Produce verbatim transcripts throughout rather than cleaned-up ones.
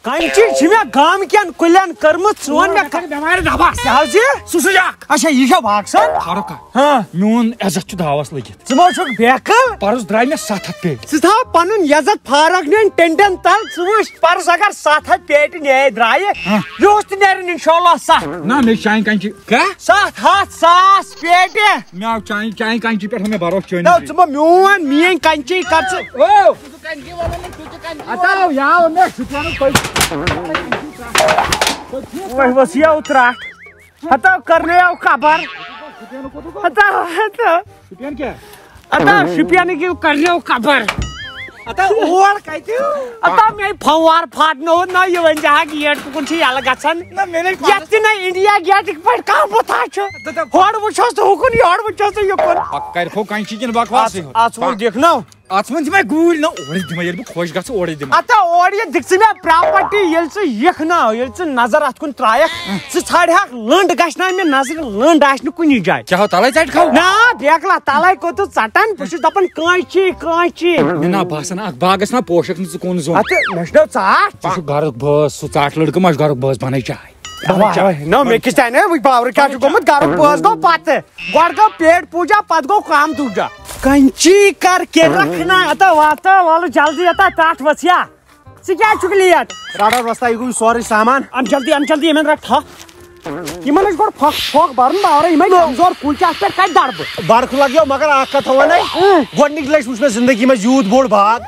کنچی چھِ مےٚ گامہٕ کٮ۪ن کُلٮ۪ن کٔرمٕژ، ژٕ وَن مےٚ۔ بٮ۪مارِ دَبَس۔ کیٛاہ حظ یہِ؟ سُہ سُہ جاکھ۔ اچھا، یہِ چھا واکسن؟ فاروق۔ ہاں۔ میون عزت چھُ داوَس لٔگِتھ۔ ژٕ ما چھُکھ بیقل؟ پَرُس درٛاے مےٚ ستھ ہَتھ پیٹہِ۔ ژٕ تھاو پَنُن عزت فاروق نٮ۪ن ٹٮ۪نٛڈٮ۪ن تَل، ژٕ وٕچھ پَرُس اگر ستھ ہَتھ پیٹہِ نیے درٛایہِ، ہاں۔ یُہُس تہِ نیرن اِنشاءاللہ ستھ۔ نہ، مےٚ چھِ چانہِ کنچی۔ کیٛاہ؟ ستھ ہَتھ ساس پیٹہِ۔ مےٚ آو چانہِ، چانہِ کنچی پٮ۪ٹھ آو مےٚ بھروسہٕ چٲنِس نہ، پٮ۪ٹھ۔ ژٕ ما میون، میٲنۍ کنچی کر ژٕ۔ او۔ ہتاو، یاو، مےٚ شُپینُک پٔتۍ۔ وۄنۍ ؤژھ یَو ترٛٹھ۔ ہتاو، کرنٲیو قبر۔ ہتاو، ہتاو۔ شُپین کیٛاہ؟ ہتاو، شُپینٕکۍ یِم کرنٲیو قبر۔ ہتاو، اور کتہِ؟ ہتاو، مےٚ پھوار پھاٹنووُن نہ، یہِ ؤنۍ زِ ہا گیٹ کُکُن چھُ یَلہٕ گژھان۔ نہ، مےٚ نے یتھ تہِ نہ انڈیا گیٹٕکۍ پٲٹھۍ کانٛہہ بُتھا چھُ۔ ہتاو۔ ہورٕ وٕچھوس تہٕ ہُکُن، یورٕ وٕچھوس تہٕ یُکُن۔ پکھ کرِ کھو کنچی کِنہٕ بکواسٕے اَتھ، یوت؟ اَتھ ژھٕنُن دِکھ نو۔ اَتھ منٛز دِمے گوٗلۍ نہ اورٕ دِمے، ییٚلہِ بہٕ خۄش گژھٕ اورَے دِمے۔ ہتا اورٕ یہِ دِکھ ژٕ مےٚ پراپرٹی، ییٚلہِ ژٕ یِکھ نہ، ییٚلہِ ژٕ نظر اَتھ کُن ترٛایَکھ، ژٕ ژھانٛڈِ ہاکھ لٔنٛڈ گژھِ نہ مےٚ نظرِ، لٔنٛڈ آسہِ نہٕ کُنی جایہِ۔ کیٛاہ ہو تَلَے ژَٹہِ کھاو؟ نہ، بیکلا تَلَے کوٚت ژَٹان، بہٕ چھُس دَپان کٲنٛچی، کٲنٛچی۔ مےٚ نا باسان اَکھ باغَس نا پوشَکھ نہٕ ژٕ کُن زوٚن۔ ہتہٕ مےٚ چھُنہ ژاٹھ۔ ژٕ چھُکھ گَرُک بٲژ، سُہ ژاٹھ لٔڑکہٕ ما چھُ گَرُک بٲژ بَنَے چاے۔ اوا، اوا۔ نہ، مےٚ کِس تانۍ، وٕچھ باورٕ کیٛاہ چھُ گوٚمُت، گَرُک بٲژ گوٚو پَتہٕ۔ گۄڈٕ گوٚو پیٹ پوٗجا، پَتہٕ گوٚو کام دوٗجا۔ کَنچی کر کے رکھنا۔ اَتا واتہٕ وَلہٕ جلدی، اَتا ٹَٹھ ؤژھ یا۔ ژٕ کیٛازِ چھُکھ لیٹ؟ رَٹھ حظ وۄستا، یہِ گوٚو سورُے سامان۔ اَن جلدی، اَن جلدی، یِمَن رَٹھ تھَپھ۔ یِمَن ٲسۍ گۄڈٕ پھۄکھ، پھۄکھ بَرُن باورَے، یِمَے کمزور کُلۍ چھِ، اَتھ پٮ۪ٹھ کَتہِ دَرٕ بہٕ؟ بَرٕ کھُلَکھ یو، مگر اَکھ کَتھ وَنَے، اۭں۔ گۄڈٕنِکۍ لَٹہِ وٕچھ مےٚ زِندگی منٛز یوٗت بوٚڑ باغ۔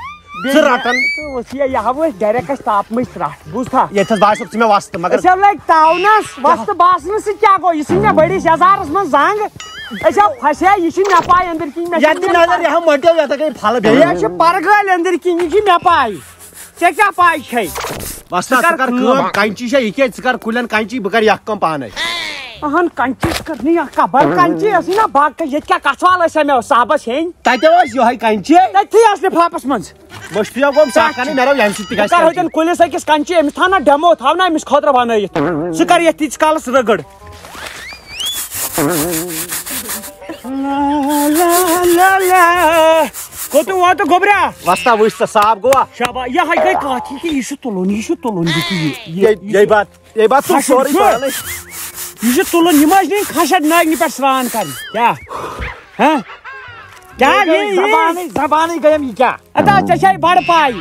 ژٕ رَٹان۔ ژٕ اوس یہِ، یہِ ہاوٕ أسۍ ڈایریکٹ أسۍ تاپہٕ مٔشۍ ترٛٹھ، بوٗزتھا؟ ییٚتہِ حظ باسیو ژٕ مےٚ وَستہٕ، مگر أسۍ حظ لٔگۍ تاونَس، وَستہٕ باسنہٕ سۭتۍ کیٛاہ گوٚو؟ یہِ ژھٕنۍ مےٚ بٔڑِس یَزارَس منٛز زنٛگ۔ أسۍ حظ پھسے، یہِ چھِ مےٚ پَے أنٛدٕرۍ کِنۍ، مےٚ یَتھ چھِ تہِ نظر یہِ ہا مۄٹیو، یَتھ ہا گٔے پھَلہٕ بیٚیہِ۔ یہِ چھِ پَرگٲلۍ أنٛدٕرۍ کِنۍ، یہِ چھِ مےٚ پَے۔ ژےٚ کیٛاہ پَے چھے؟ وَستا، ژٕ ژٕ کَر کَر کٲم۔ کٲم، کَنچی چھےٚ یہِ کیٛازِ؟ ژٕ کَر کُلٮ۪ن کَنچی، بہٕ کَرٕ یَکھ کٲم پانَے۔ اَہَن، کَنچی چھِ کَرنٕے اَکھ کَبر کَنچی، ٲسٕے نہ باقٕے، ییٚتہِ کیٛاہ کَتھٕ وال ٲسۍ مےٚ صاحبَس ہیٚنۍ؟ تَتہِ اوس یِہوٚے کَنچی۔ تٔتھی ٲس لِفافَس منٛز۔ مٔشتٕے گوٚم سَکھ کَنٕے، مےٚ رٲو ییٚمہِ سۭتۍ تہِ بہٕ گژھِ کَرٕ کَنچی۔ ہوٚتٮ۪ن کُلِس أکِس کَنچی، أمِس تھاو نہ ڈٮ۪مو، تھاو نہ أمِس خٲطرٕ بَنٲیِتھ۔ ژٕ کَر یَتھ تیٖتِس کالَس رٕگٕڑ۔ لا، لا، لا، لا۔ کوٚت ووت گوٚبرا؟ وۄستا وٕچھ ژٕ، صاف گوٚوا؟ شابا، یہِ ہاے گٔے کَتھ، یہِ کہِ یہِ چھُ تُلُن، یہِ چھُ تُلُن، یہِ کہِ یہِ، یہِ، یہِ، یہِ بات، یہِ بات تُل خشٕک سورُے چھُ۔ پانَے۔ یہِ چھُ تُلُن، یِم ٲسۍ نِنۍ خشٕک نٲگنہِ پٮ۪ٹھ سرٛان کَرنہِ۔ کیٛاہ؟ ہہ؟ کیٛاہ یہِ، یہِ، یہِ؟ زبانٕے، زبانٕے گٔیم یہِ کیٛاہ؟ اَدا ژےٚ چھے بَڑٕ پَے۔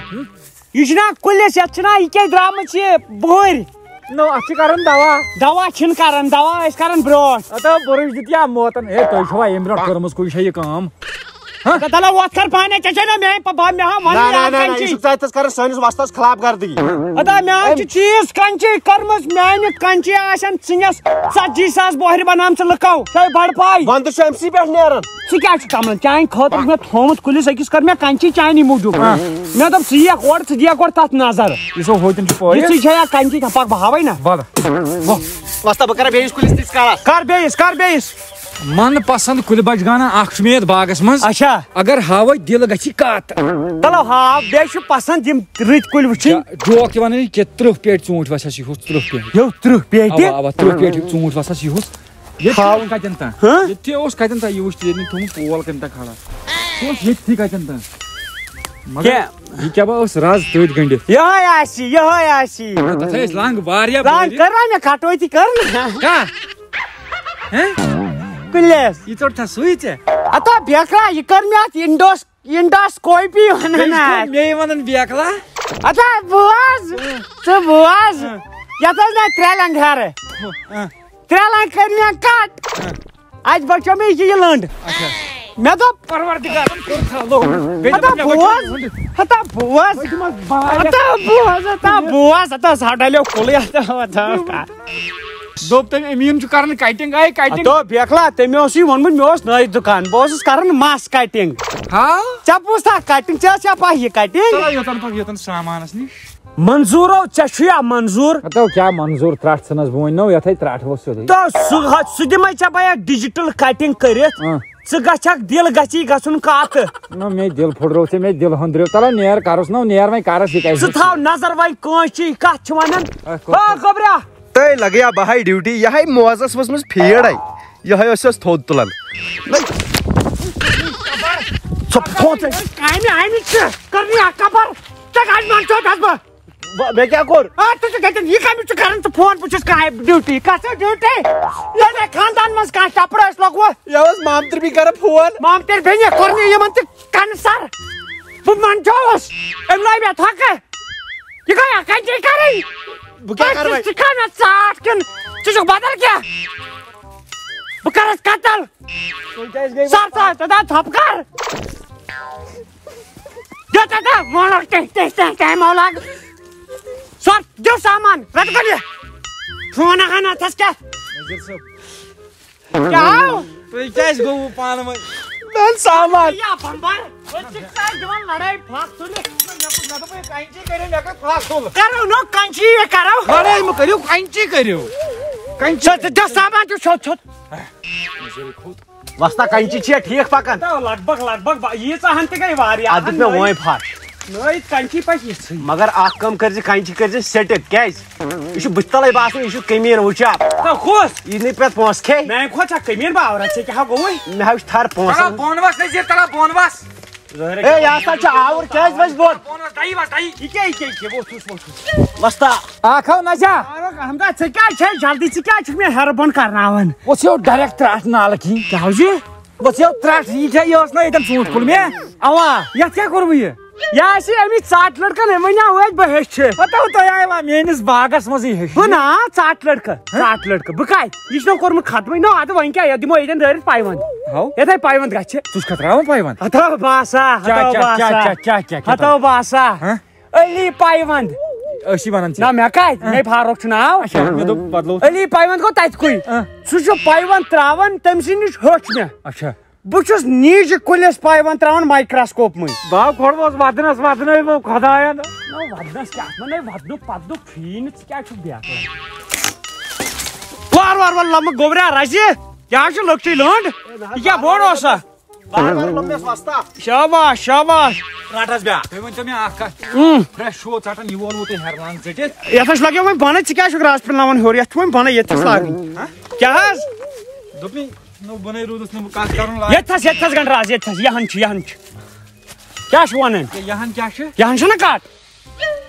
یہِ چھُنہ کُلِس، یَتھ چھُنہ یہِ کیٛاہ درٛامٕژ یہِ بُہٕرۍ؟ نو، اَتھ چھِ کَران دوا۔ دوا چھِنہٕ کَران، دوا ٲسۍ کَران برٛونٛٹھ۔ ہتا بُرٕج دیُت یا موتن، ہے، تۄہہِ چھوا ییٚمہِ برٛونٛٹھ کٔرمٕژ کُنہِ جایہِ یہِ کٲم؟ ہہ؟ ہتا تَلہ وۄتھ کَر پانَے، ژےٚ چھے نہ میٛانہِ پَ-، بَ-، مےٚ ہا وَنُن نہ، نہ، یاد نہ، نہ، یہِ کَنچی۔ چھُکھ ژٕ اَتہِ تھَس کَران سٲنِس وۄستَس خلاف گردٕگی۔ ہتا مےٚ ہا أمۍ چھِ چیٖز کَنچی کٔرمٕژ، میٛانہِ کَنچی آسَن ژٕنِس ژَتجی ساس بۄہرِ بَنامژٕ لُکو۔ ژےٚ بَڑٕ پَے۔ وَندٕ چھُ أمۍ سٕے پٮ۪ٹھ نیران۔ ژٕ کیٛاہ چھُکھ تَمن؟ چانہِ خٲطرٕ چھُ مےٚ تھوٚومُت کُلِس أکِس، کٔر مےٚ کَنچی چانی موٗجوٗب۔ ہاں۔ مےٚ دوٚپ، ژٕ یِیَکھ اورٕ، ژٕ دِیَکھ گۄڈٕ تَتھ نظر۔ یہِ چھو ہوتن چھُ پٲرِس۔ یِژھٕے چھےٚ یا کَنچی، تھَپھ اَکھ بہاوَے نہ۔ وَلہٕ۔ وۄستا، بہٕ کَرٕ بیٚیِس کُلِس تِژھ کالَس۔ کَر بیٚیِس، کَر بیٚیِس۔ من پسند کُلۍ بچہٕ گانا اکھ چھُ مےٚ یَتھ باغس منٛز۔ اچھا۔ اگر ہاوے دِل گژھِ کَتھ۔ چلو ہاو، بیٚیہِ چھُ پسند یِم رٕتۍ کُلۍ وٕچھِنۍ۔ جا-، جوک تہِ وَنان یہِ کہِ تٕرٛہ پیٹہِ ژوٗنٛٹھۍ وَسٮ۪س یِہُس، تٕرٛہ پیٹہِ۔ ہیو، تٕرٛہ پیٹہِ؟ اوا، اوا، تٕرٛہ پیٹہِ ژوٗنٛٹھۍ وَسَس یِہُس۔ ییٚتہِ تہِ ہاو۔ اوس کَتٮ۪ن تام۔ ہہ؟ ییٚتہِ تہِ اوس کَتٮ۪ن تام، یہِ وٕچھ، ییٚتہِ تھوٚومُت پول کَمہِ تام کھڑا۔ سُہ اوس ییٚتھی کَتٮ۪ن تام۔ مگر کیٛاہ؟ یہِ کیٛاہ با ٲس رَز تٔتھۍ گٔنٛڈِتھ؟ یِہوٚے آسی، یِہوٚے آسی۔ تَتھ ٲسۍ لنٛگ واریاہ لنٛگ بٔڑۍ۔ کٔر نا مےٚ کَٹٲے تہِ کٔر نا۔ کیٛاہ؟ ہہ؟ کُلٮ۪س۔ یہِ ژوٚٹ چھا سُے ژےٚ؟ ہتا بیکرا، یہِ کٔر مےٚ اَتھ اِنڈوس-، اِنڈوسکوپی وَنان بیٚیہِ چھُ اَتھ۔ مے وَنان بیکلا۔ ہتا بوز، ژٕ بوز۔ ہہ۔ یَتھ ٲس نا ترٛےٚ لنٛگ ہٮ۪رٕ۔ ہہ۔ ترٛےٚ لنٛگ کٔرۍ مےٚ کَٹ۔ اَتہِ بچو مےٚ یہِ، یہِ لٔنٛڈ۔ اچھا۔ مےٚ دوٚپ، پروردگارن کوٚر خلوت۔ بیٚیہِ ہتا دوٚپُن، مےٚ بوز، بچو لٔنٛڈ۔ ہتا بوز۔ بہٕ دِمس بایا۔ ہتا بوز، ہتا بوز، ہتا سا ڈلیو کُلُے، ہتا، ہتا۔ دوٚپ تٔمۍ، أمیٖن چھُ کران cutting، آے cutting۔ ہتو بیکلا، تٔمۍ اوس یہِ ووٚنمُت، مےٚ اوس نٲیِد دُکان، بہٕ اوسُس کران مَس cutting۔ ہاو؟ ژےٚ بوٗزتھا cutting؟ ژےٚ ٲسیا پَے یہِ cutting؟ چلو، یوٚتن پَتہٕ یوٚتن سامانس نِش۔ منظوٗرو، ژےٚ چھُیا منظوٗر؟ ہتو کیٛاہ منظوٗر، ترٛٹھ ژھٕنس بہٕ وۄنۍ نٔو یتھے ترٛٹھ ؤژھ سیوٚدُے۔ تہٕ سُہ، سُہ دِمے ژےٚ بہٕ اکھ digital cutting کٔرِتھ۔ اۭں۔ ژٕ گژھکھ، دِل گژھی گژھُن کتھ۔ نہ، مے دِل پھُٹرو ژےٚ، مے دِل ہُنٛدریو۔ تلہ نیر کرُس نہ، نیر وۄنۍ کرس یہِ کتہِ ژٕ ہیوٚچھ؟ تھاو نظر وۄنۍ کٲنٛسہِ چھِ یہِ کتھ چھِ ونان۔ اے، کۄ-، ہا، گوٚبرا۔ تۄہہِ لگیا بہاے ڈیوٹی، یہے موزس ؤژھمٕژ فیٖڈ اے۔ یہے ٲسۍ أسۍ تھوٚد تُلان۔ ژٕ تھوٚد ژےٚ۔ کامہِ آمٕتۍ چھِ کرنہِ اکھ کبر۔ ژےٚ کتہِ منٛز ژوٚٹس بہٕ؟ بہٕ- مےٚ کیٛاہ کوٚر؟ آ، ژٕ چھُکھ ییٚتٮ۪ن یہِ کَمیُک چھُکھ کَران ژٕ فون؟ بہٕ چھُس کانٛہہ ڈیوٹی، کَس ڈیوٹی؟ ییٚلہِ خاندان منٛز کانٛہہ چپڑ ٲسۍ لوٚگوٕ۔ یہِ اوس مامتٕر بیٚیہِ کَران فون۔ مامتٕر بیٚنہِ کوٚر مےٚ یِمَن تہِ کَنسَر۔ بہٕ منٛجووُس۔ أمۍ لٲج مےٚ تھۄکہٕ۔ یہِ گٔے اَکھ کَنچی کَرٕنۍ۔ بہٕ کیٛاہ کَرٕ وۄنۍ؟ ژٕ چھُکھا مےٚ ژاٹھ کِنہٕ ژٕ چھُکھ بدل کینٛہہ؟ بہٕ کَرَس قتل۔ تُہۍ کیٛازِ گٔیوٕ؟ سَر، ژٕ ژٕ دَپ ژھۄپہٕ کَر۔ دِ ژٕ دَپ، ووٚنُکھ تٔمۍ، تٔمۍ، تٔمۍ، تٔمۍ مولگ۔ سَر، دِ سامان، رَٹہٕ کَر یہِ۔ فون ہَن اَتھَس کیٛاہ؟ نذیر صٲب۔ کیٛاہ آو؟ تُہۍ کیٛازِ گوٚوٕ پانہٕ ؤنۍ؟ نہ سامان۔ یا بمبر، أسۍ چھِ ژےٚ دِوان لڑٲے پھَکھ تُلِتھ۔ مےٚ دوٚپ، مےٚ دوٚپ، یہِ کَنچی کٔرِو، مےٚ کٔر پھَکھ تُل۔ کَرو نو کَنچی، یہِ کَرو۔ لڑٲے مہٕ کٔرِو، کَنچی کٔرِو۔ کَنچی۔ ژٕ، ژٕ دِ سامان تہِ ژھوٚت ژھوٚت۔ نذیرٕے کھوٚت۔ وۄستا، کَنچی چھےٚ ٹھیٖک پَکان؟ لگ بگ، لگ بگ، ییٖژاہ ہَن تہِ گٔے واریاہ۔ اَتھ دیُت مےٚ وۄنۍ پھَش۔ نٔے کَنچی پَزِ یِژھٕے۔ مگر اَکھ کٲم کٔرۍ زِ، کَنچی کٔرۍ زِ سیٚٹِک۔ کیٛازِ؟ یہِ چھُ بٕتھِ تَلَے باسان، یہِ چھُ کٔمیٖن، وٕچھ اَپ۔ ژٕ کُس؟ یہِ نہٕ پٮ۪تھ پونٛسہٕ کھے۔ میٛانہِ کھۄتہٕ چھا کٔمیٖن باورا؟ ژےٚ کیٛاہ ہا گوٚوُے؟ مےٚ ہا وٕچھ تھَر پونٛسَن۔ تَلہ بۄن وَس، نذیر، تَلہ بۄن وَس۔ ہے، یہِ ہسا چھُ آوُر، کیٛازِ وَسہِ بۄن؟ بۄن وَس، دَیہِ وَس، دَیہِ۔ یہِ کیٛاہ، یہِ کیٛاہ، یہِ کیٛاہ، وۄتھ، وۄتھ، وۄتھ۔ وۄستا۔ آکھ ہو نہ چھا؟ فاروق احمدا، ژےٚ کیٛازِ چھے جلدی؟ ژٕ کیٛازِ چھُکھ مےٚ ہیرٕ بۄن کرناوان؟ وۄتھ یو ڈایریکٹ ترٛٹھ نالہٕ کِنۍ۔ کیٛاہ حظ یہِ؟ وۄتھ یو ترٛٹھ، یہِ چھےٚ، یہِ ٲس نہ ییٚتٮ۪ن ژوٗنٛٹھۍ کُل مےٚ؟ اوا۔ یَتھ کیٛاہ کوٚروٕ یہِ؟ یہِ آسہِ اَمی ژاٹہٕ لٔڑکَن، أمۍ وَنیٛاو أتھۍ بہٕ ہیٚچھِ۔ پَتہٕ تۄہہِ آیوا میٛٲنِس باغَس منٛزٕے ہیٚچھنہِ؟ بہٕ نا ژاٹہٕ لٔڑکہٕ، ہہ؟ ژاٹہٕ لٔڑکہٕ۔ بہٕ کَتہِ؟ یہِ چھُنہ کوٚرمُت ختمٕے۔ نہ، اَدٕ وۄنۍ کیٛاہ؟ یَتھ دِمو ییٚتٮ۪ن دٲرِتھ پایونٛد۔ ہاو۔ یَتھَے پایونٛد گژھِ۔ ژٕ چھُکھ کھتراوان پایونٛد؟ ہتو باسا، کیٛاہ، ہتو کیٛاہ، کیٛاہ، باسا۔ کیٛاہ، کیٛاہ، کیٛاہ، کیٛاہ ہتو باسا۔ ہہ؟ علی پایونٛد۔ أسی وَنان ژےٚ۔ نہ، مےٚ کَتہِ؟ ہہ؟ مےٚ فاروق چھُ ناو۔ اچھا، مےٚ دوٚپ بدلو۔ علی پایونٛد گوٚو تَتہِ کُے۔ ہہ۔ سُہ چھُ پایونٛد ترٛاوان، تٔمۍ سٕے نِش ہیوٚچھ مےٚ۔ اچھا۔ بہٕ چھُس نیٖجہِ کُلِس پایونٛد ترٛاوان مایکراسکوپ مٔنٛزۍ۔ باو کھۄڑٕ اوس وَدنَس وَدنٲوِو خۄدایَن۔ نہ، وَدنَس کیٛاہ؟ اَتھ منٛز نے وَدنُک پَدنُک چھُیی نہٕ، ژٕ کیٛازِ چھُکھ بیکار؟ وار وار وار لَمہٕ گوٚبرا رَزِ، یہِ حظ چھُ لۄکٹُے لٔنٛڈ۔ یہِ کیٛاہ بوٚڑ اوسا؟ بار بار لوٚم مےٚ وۄستا۔ شاباش، شاباش۔ رَٹ حظ بیٛاکھ۔ تُہۍ ؤنۍتو مےٚ اَکھ کَتھ۔ اۭں۔ فرٛٮ۪ش چھُو ژَٹان، یہِ وول ووتُے ہٮ۪رمان ژٔٹِتھ۔ یَتھ حظ چھُ لَگیومُت بۄنَے، ژٕ کیٛازِ چھُکھ رَز پِلناوان ہیوٚر؟ یَتھ چھُ وۄنۍ بۄنَے، ییٚتہِ چھُس لاگُن۔ ہہ؟ کیٛاہ حظ؟ دوٚپمَے، نو بۄنَے روٗدُس نہٕ بہٕ کَتھ کَرُن لاگ۔ ییٚتہِ تھَس، ییٚتہِ تھَس گنٛڈٕ رَز، ییٚتہِ تھَس، یہِ ہَن چھِ، یہِ ہَن چھِ۔ کیٛاہ چھُ وَنان؟ یہِ ہَن کیٛاہ چھِ؟ یہِ ہَن چھَنہ کَٹ؟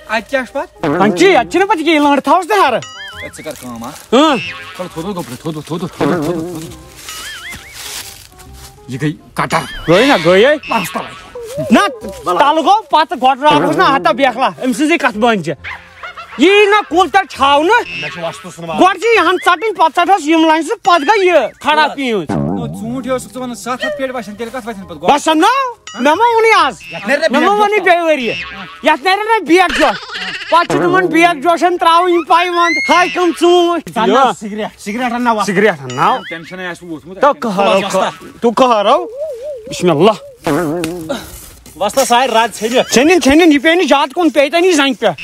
اَتہِ کیٛاہ چھُ پَتہٕ؟ ہَن چھِ، اَتہِ چھِنہ پَتہٕ کِہیٖنۍ، لٔنٛڈ تھاوُس تہٕ ہَرٕ۔ ہے، ژٕ کَر کٲم اَکھ۔ اۭں۔ تھوڑا تھوٚد گوٚبرِ، تھوٚد، تھوٚد، تھوٚد، تھوٚد، تھوٚد۔ یہِ گٔے کَٹَر۔ گٔے نہ، گٔیے۔ پَرُس تَلَے۔ نہ، تَلہٕ گوٚو پَتہٕ گۄڈٕ راوُس نہ ہَتا بیکھلا، أمۍ سٕنٛزٕے کَتھ بٲنۍ چھِ۔ یی نہ کُل تَتہِ چھاونہٕ۔ مےٚ چھُ وَستہٕ سُنٛد وَستہٕ۔ گۄڈٕ چھِ یہِ ہَن ژَٹٕنۍ، پَتہٕ ژَٹہوس یِم لَنجہِ، پَتہٕ گٔے یہِ خراب پیٖنٛژ۔ نو، ژوٗنٛٹھۍ اوسُکھ ژٕ وَنان ستھ ہَتھ پیٹہِ وَسن، تیٚلہِ کَتھ وَسن پَتہٕ گۄڈٕ؟ وَسن نا؟ مےٚ ما ووٚنُے آز؟ یَتھ نیرِ نہ مےٚ ما بیکھ ووٚنُے جان۔ بیٚیہِ ؤرۍ یہِ۔ یَتھ نیرِ نہ بیکھ جان۔ پَتہٕ چھِ تِمَن بیکھ جوشَن ترٛاوٕنۍ پایونٛد۔ ہاے کٕم ژوٗنٛٹھۍ۔ ژٕ اَن نہ یہِ۔ سِگریٹ، سِگریٹ اَن نہ وَس۔ سِگریٹ اَن نہ۔ ٹٮ۪نشَن آسہِ ووٚتھمُت۔ تو کَہرو، وَس وَس۔ تو کَہرو۔ بسم اللہ۔ وۄستا سارِ رَز ژھیٚنِتھ۔ ژھیٚنِن، ژھیٚنِن، یہِ پیٚیہِ نہٕ زیادٕ کُن، پیٚیہِ تَنی زَنٛگہِ پٮ۪ٹھ۔